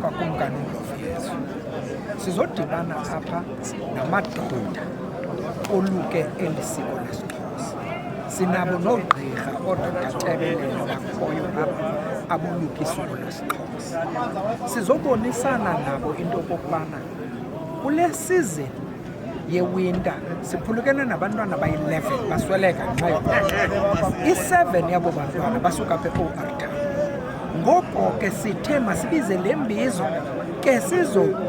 kwaKumkani uNdlovuyezwe. Sizodibana apha namadoda oluke eli siko lesiXhosa. Sinabo noogqirha, ooDr Tebelelo bakhoyo apha aboluka isiko lesiXhosa. Sizobonisana nabo into okokubana kule season yewinter siphulukene nabantwana bayi-11 basweleka ngenxa yokuba i-7 yabo bantwana basuka apha e-OR Tambo. Ngoko ke sithe masibize le mbizo ke sizoxoxa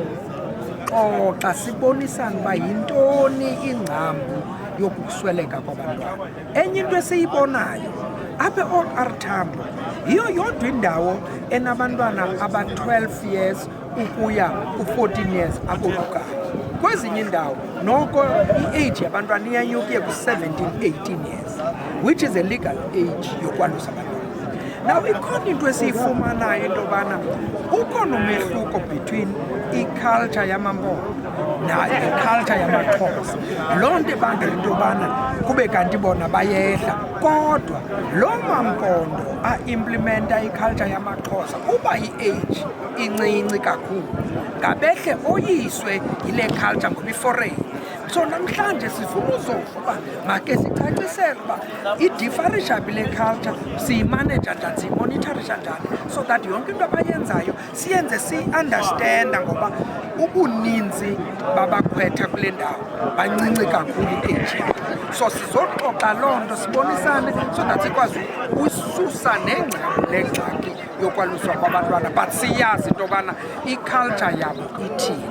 sibonisane uba yintoni ingcambu yokusweleka kwabantwana. Enye into esiyibonayo apha e-OR Tambo yiyo yodwa indawo enabantwana aba-12 years ukuya ku-14 years abolukayo. Kwezinye iindawo noko i-age yabantwana iyanyuka iye ku-17, 18 years, which is a legal age yokwalusa abantwana. Now ikhona into esiyifumanayo into yobana ukhona umehluko between i-culture yamaMpondo ne-culture yamaXhosa. Loo nto ibangela into yobana kube kanti bona bayehla, kodwa loo maMpondo a-implementa i-culture yamaXhosa kuba i-age incinci kakhulu, ngabehle oyiswe yile culture ngoba i-foreign. So namhlanje sifuna uzova uba make sicacisele uba idifferisha phi le culture, siyimaneja njani, siyimonitharisha njani, so that yonke into abayenzayo siyenze siyi-understanda, ngoba ubuninzi babakhwetha kule ndawo bancinci kakhulu i-age yabo. So sizoxoxa loo nto, sibonisane, so that sikwazi ususa nengcambu lengxaki yokwaluswa kwabantwana, but siyazi into yobana i-culture yabo ithini.